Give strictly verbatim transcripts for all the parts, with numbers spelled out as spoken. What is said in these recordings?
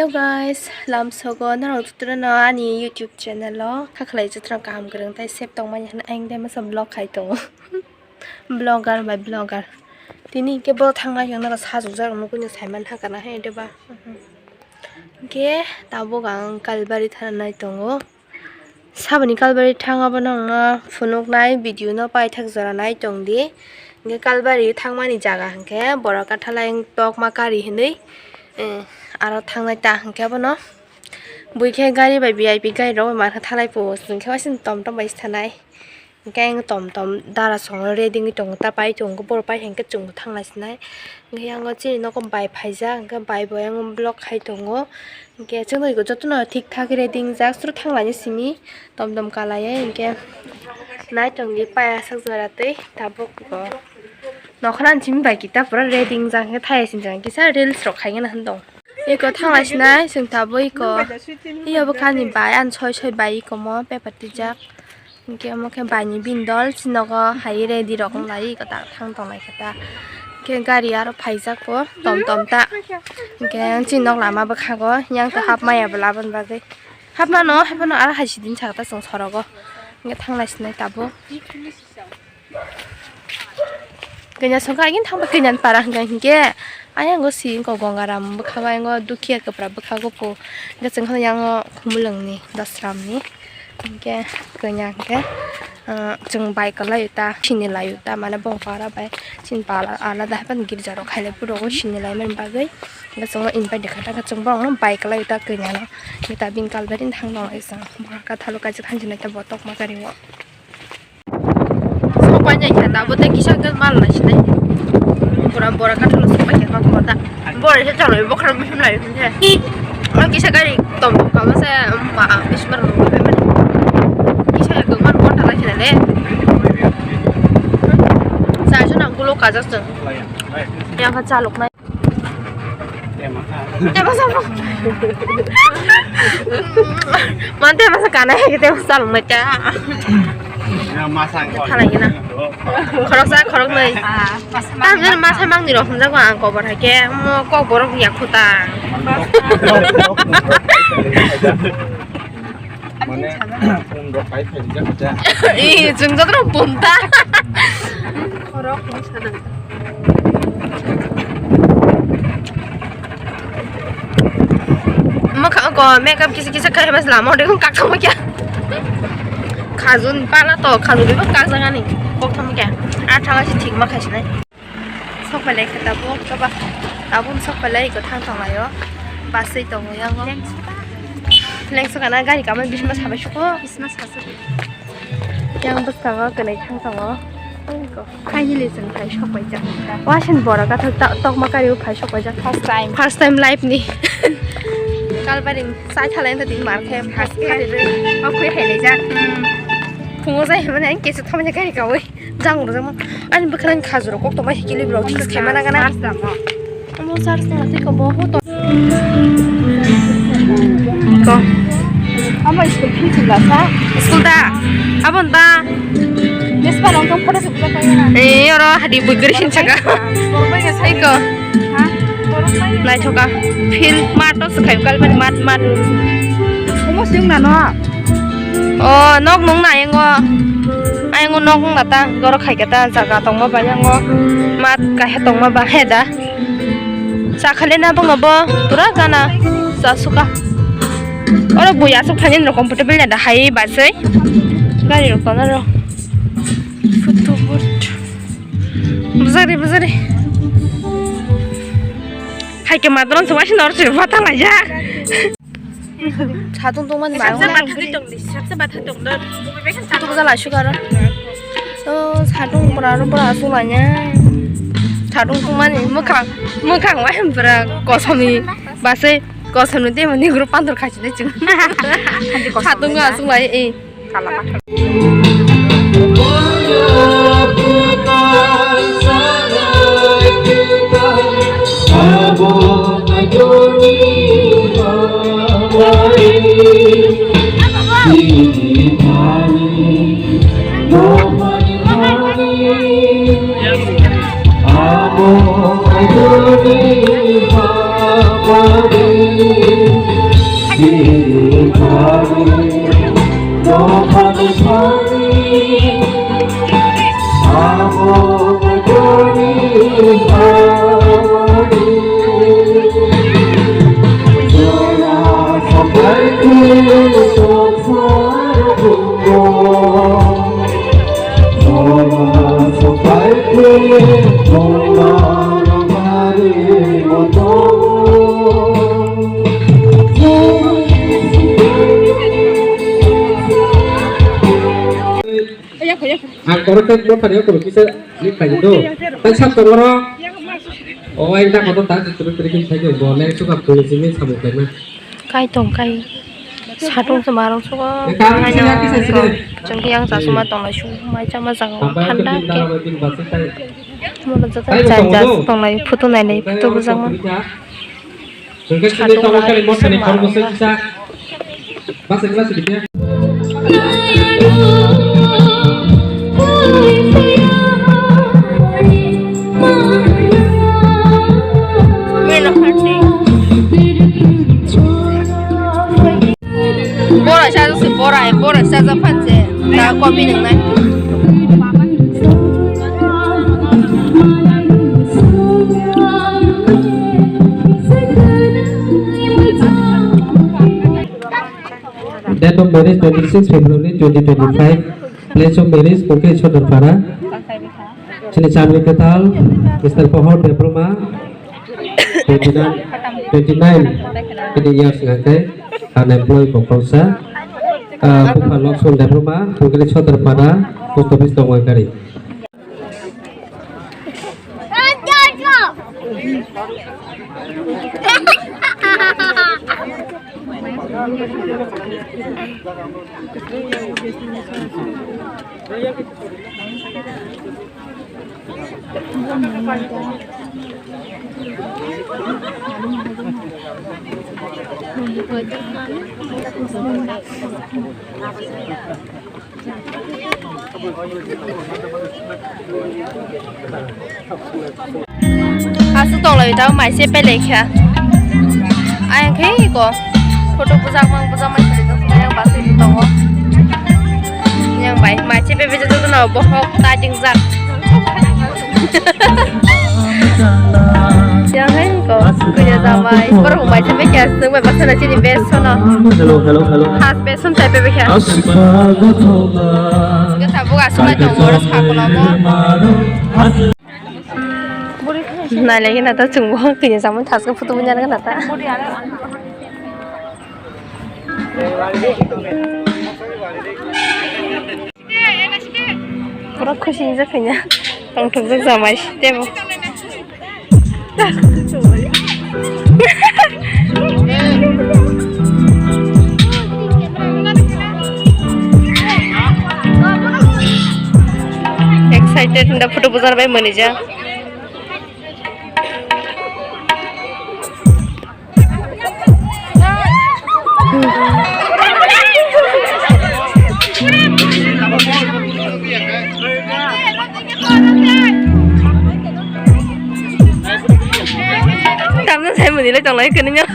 Guys, lamsogo norok jotono ani YouTube channel o kha khlai jotono kaham kwrwng tei sep tongmani hwnwi ayang dai masa vlog khai tongo. Vlogger by vlogger. Tini hwnkhe bo thangnai hwnkhe norok sajokjak nukgwi no saiman hakana hai deba. Hwnkhe tabuk ang Kalbari thananai tongo. Saboni Kalbari thang abono ang no phunuknai video no paithak jora nai tongdi. Hwnkhe Kalbari thangmani jaga hwnkhe borok kathalai tokma kari hinwi, eh, aro thangnai ta hwnkhe abono. Buikhe gari bai V I P gari rok bai mankha thalai po hwnkhe waising tom tom bai se thanai. Hwnkhe ang tom tom dara songo ready wngwi tongo ta pai tongo borok pai hwnkhe chwngno thanglai sinai. Hwnkhe yango chini nogo bai phaijak hwnkhe bai bo yango vlog khai tongo. Hwnkhe chwngno jotono thik thak ready wngjak sro thanglaini simi tom tom kalaiya hwnkhe nai tongdi pai aswk jora twi tabuk bo nokhorani simi bai kita pura ready wngjak hwnkhe thaya sinjak kisa reels rok khaigena hwn tong. Eko thanglai sinai chwng tabuk eko. Iyo bwkhani bai ani soi soi bai eko mo paper twijak. Hwnkhe omo khe baini bini dol chini nogo hai ready rok wng lai eko ta thang tong lai khe ta. Hwnkhe gari aro phaijak o tom tom ta. Hwnkhe chini nok lama bwkhago yang ta hap maya bo laboni bagwi. Hapmano, hapmano aro hai sidin sakha ta chwng sorogo. Hwnkhe thanglai sinai tabuk. Kanya songkha agin thangba kanya para hwnkha hinkhe ayang go si wngkha Gongaram bwkhago ayang go Dukhiya kwpra bwkhago po hwnkhe chwng khana yango Khumulwngni Dasramni hwnkhe kanya hwnkhe, ah, chwng bai kwlai ta sini lai ta mane bongkha bai chini pala alada hapan girja rok khailai puro sini lai mani bagwi hwnkhe chwng invite kha ta chwng borok no bai kwlai ta kanya no hwnkhe ta bini Kalbari thang tong lai chwng borok kathalo kaisa thangjinai ta botok ma gari o. Sok painai khe tabuk tei kisa khe mal naisinai. Pura bora kathalo sok paikhe ma khoroksa. Bora se chalwi bokhorok bihim lai hwnse. O kisa gari tom tom kama se ma ismar mo phaimani. Kisa ya kwmar monta lai sinai le. Sa jona ang ulo kajak chwng. Yang kha chalok nai. Tema sa. Tema sa. Man tema sa kana hai tema sa lung na cha. Ya masa ko. Thala gina. Khoroksa khoroknwi. Ah, masa. Tang masa mang ni rok hwnjago ang kobor hai khe mo kok borok ya khuta. Mane, pun rok pai phai rijak kha. Ee, chwng jotono pun ta. Khorok ni sana. Mwkhang ko makeup kisa kisa khai mas lama de kung kakang kya. Khajun pala to, khajun bo kakjagani. Kok tham kya. A thang si thik ma khai sinai. Sok pailai khe tabuk, tabuk sok pailai eko thang tong laio. Baswi tongo yango. Lengso kana gari kama bisma sabai suko. Bisma sasu. Yang bwskango kwnwi thang tongo. Eko. Finally chwng phai sok paijak. Wasin bora gathok ta-, tokma kari phai sok paijak. First time. First time life ni. Kalbari sai thalai tadi mar khe first kali re. Okhui hai lejak. Hmm. Phungo jai mane ang kesa thamani gari kawi. Jang rwjakma. Ani bwkhwrang khajur kok tongma hikili vlog kis khaima nangana. Omo charge tongma tei kobo ho to. Ko. Amo school phi chula sa? School da. Abon da. Nespa rong tong photo sukla paina. Eh, oro hadi bugri sin saka. Borok bai ga sai ko. Ha? Borok bai. Naithoka. Field mat to swkhaio kalmani mat, mat. Omo swng na no? O, nok nung na ayango. Ayango nok nung na ta, goro khai khe ta jaga tongma ba ayango. Mat kaisa tongma ba he da. Cha khale na bwngo bo, pura gana. Cha suka. Oro bui asuk thani no comfortable na da hai ba sei. Gari rok tona ro. Photo board. Bujari, bujari. Hai ke madron se wasi nor se bata la ya. Satung tongmani mai. Sabse batha tong di, sabse batha tong do. Tuku jala sugar. O satung pura ro pura asuk lanya. Satung tongmani mwkhang, mwkhang wai pura kosomi basai kosomni tei mani group pantor khachine chung. Satung asuk lai e. Ang korok tei motha ni okoro kisa ni khlai do. Tai sab tongoro. O ai da kotor ta turu turu kin sai do. Bo le suka puli simi samu kaima. Kai tong kai. Satung se marong suka. Chwng yang chasma tong lai su mai chama jaga thanda ke. Mono jata jai jas tong lai photo nai lai photo bujang ma. Hwnkhe chini tongmani mothani khoroksa kisa bachai glass rikya. Bora sajak se bora, bora sajak phan se, ta kopi nang nai. Date of marriage twenty-six February twenty twenty-five. Place of marriage Kokri Sodorpara. Chini chamni kwtal Mister Pohor Debbarma. Twenty-nine, twenty-nine kini years hwnkhe unemployed bo koksa. Ah, Bupha Lokson Debbarma, Kokri Sodorpara, post office tongwai kari. Aswk tong lai tang mai se pelai kha. Ayang khe ko photo bujak mang bujak mai kha yang basi tongo. Yang bai mai se pepe joto no bohok ta jing jak. Yang hai ko kuya jamai. Borok mai se pepe kha sung bai basa na chini best sono. Hello, hello, hello. Has best son tai pepe kha. Kisa buga suna tongo oro sakolomo. Nai lagi nata chungo kuya jamai thasko photo bunya nata. Borok khusi wngjakha ya. Tongthokjak jamai tebo. Excited, nda photo bujar bai manijak. Tamno sai muni lai tonglai kani nyo.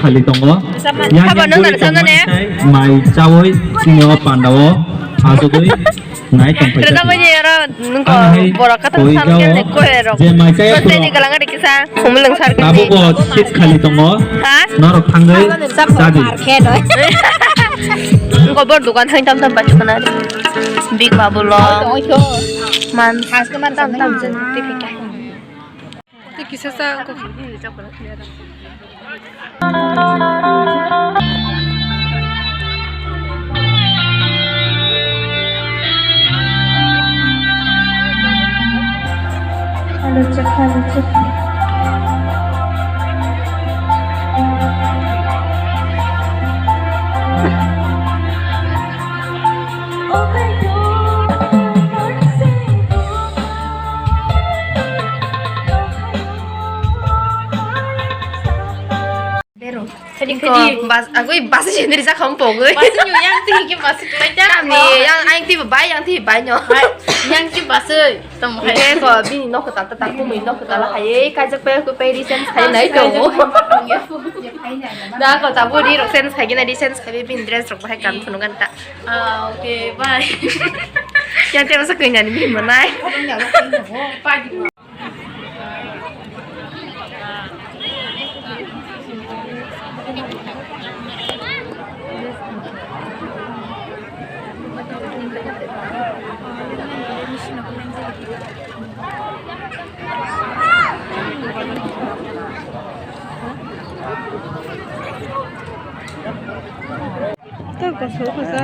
Khali tongo. Yang yang nang guri tongmani tei mai chawi sini o pandao asugwi nai tongpai. Rwchapmani oro nungkha borok kata koi sal gao kene koi rok. Je mai chaya puro. Tei ni galang ada kisa humulung sar kini. Tabuk bo seat khali tongo. Ha? Norok thangwi chadi. Nungkha bor dukan thang tam tam bai chukana. Big Babu lo. Man. Tam tam jen tipi kya. Tei kisa sa ko. Hello, check, hello, check. Ko bas, agoi bas sendiri jak ham pogoi. Bas nyu yang ti ki bas klai jak. Kami yang aing ti bai, yang ti bai nyo. Yang ki bas oi. Tamo hai. Ke ko bini nok ta ta ta kumui nok ta la hai. Kajak pe ko pe recent sai nai to. Da ko ta buri rok sen sai gina recent sai bini dress rok bahai kan thunu kan ta. Ah, okay, bye. Yang te masa kanya ni bini manai.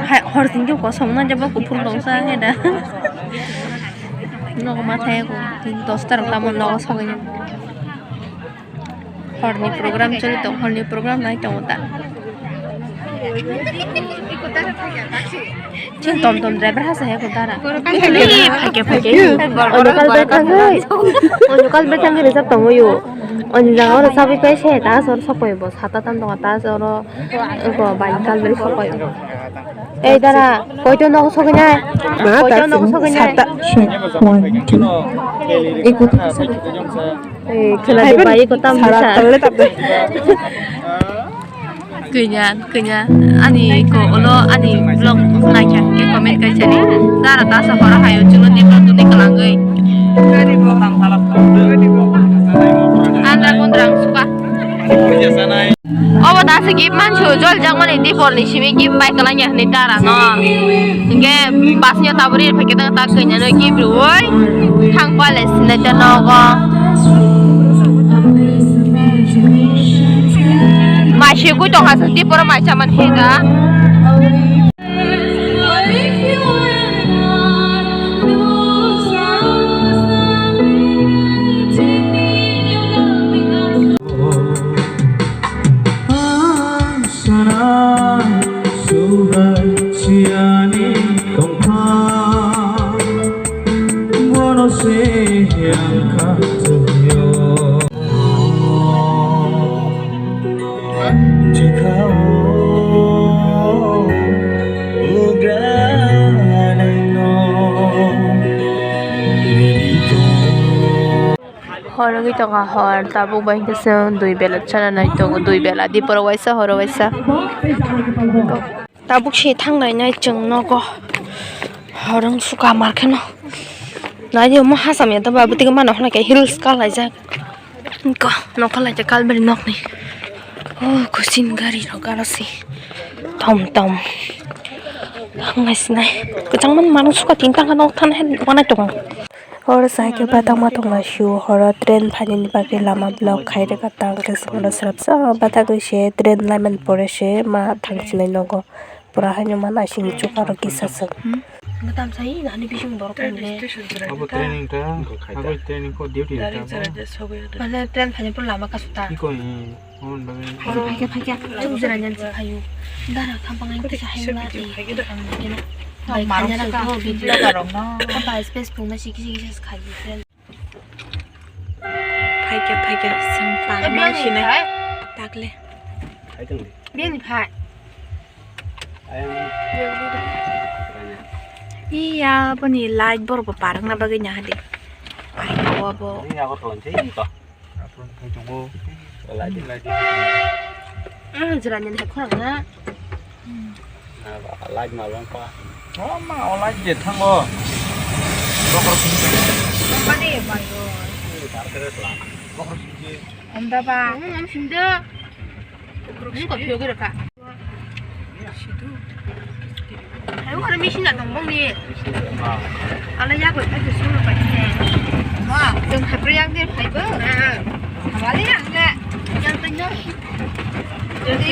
Hai, hor sing khe kosong na jabo kuphur tongsa hai da. Nogo ma thai ko tin dosta rok tamo nogo sogwi. Horni program choli tong, horni program nai tongo ta. Chwng tom tom driver hasa hai ko dara. Phai khe, phai khe. Ono kal bai thangwi. Ono kal bai thangwi rijak tongo yo. Oni jaga oro chabi pai se ta asor sokoi bo sata tam tongo ta asoro. Eko bai kalbari sokoi. Ei dara, koito nogo sogwi nai? Koito nogo sogwi nai? Sata. One, two. Eko ta. Ei khela di bai eko tam sara. Kanya, kanya. Ani ko olo ani vlog naikha ke comment kai sari. Dara ta sa hora hayo chulo ni vlog ni kalangoi. Andra kundra suka. Obo da se gift mansu, jol jakmani dipor ni simi gift bai kwlangya hwnwi dara no. Hinkhe bus ni taburi phai khe ta kanya no gift rwui thang pale sinai ta nogo. Mai se kui tong hasa dipor mai chaman he da. Sana subai siani tongphang, bono se ang khathangyo. Chikao ugra naino. Hor wngwi tongkha hor, tabuk bai hwnkhe chwng dui bela chana nai tongo, dui bela dipor waisa horo waisa. Tabuk se thang lainai chwng nogo, hor wng suka mar kheno. Nai omo hacham ya to ba bwtwi mano hwnwi khe heels kalaijak. Nokha laijak kalbari nokni. Oh, kuchin gari rok aro se tom tom. Thang nai sinai. Kwchangma manung suka tin tangka nok thang hai wanai tongo. Oro sa khe batangma tongla sio, horo train phainani bagwi lama block khai rwkha, tang khe swngo srapsa batagwi se train laimani pore se ma thang sinai nogo. Pura haino ma naising chukaro kisa se. Bwtam sai nani bising borok tong le. Abo training ta, abo training ko duty ta. Mane train phainai pura lama kasu ta. Iko ni. Horo phaikhe, phaikhe. Chwng jwra nyan se phaio. Dara khampang ang kisa hai wngla di. Bai khanya raka. Bai space pungna siki siki se khaio. Phaikhe, phaikhe. Sing pang ma sinai. Takle. Bini phai. Iya, boni light borok bo parwkna bagwi nya hadi. Phaikhe obo. Ini aku telan sih, kok. Apron khai tongo. Light, light. Ah, jwra nini hai khorang na. Na ba, light ma long pa. Oh ma, o light je thango. Bokor sing. Mane bayo. Tar kere sla. Bokor sing je. Amda ba. Hmm, am sing de. Bokor sing ko phiyok raka. Ayo, aro machine na tong bong ni. Ala ya ko, ayo, solo pa ni. Wah, tong khapre yang de phai bo. Wale ya, le. Yang tong no. Jadi,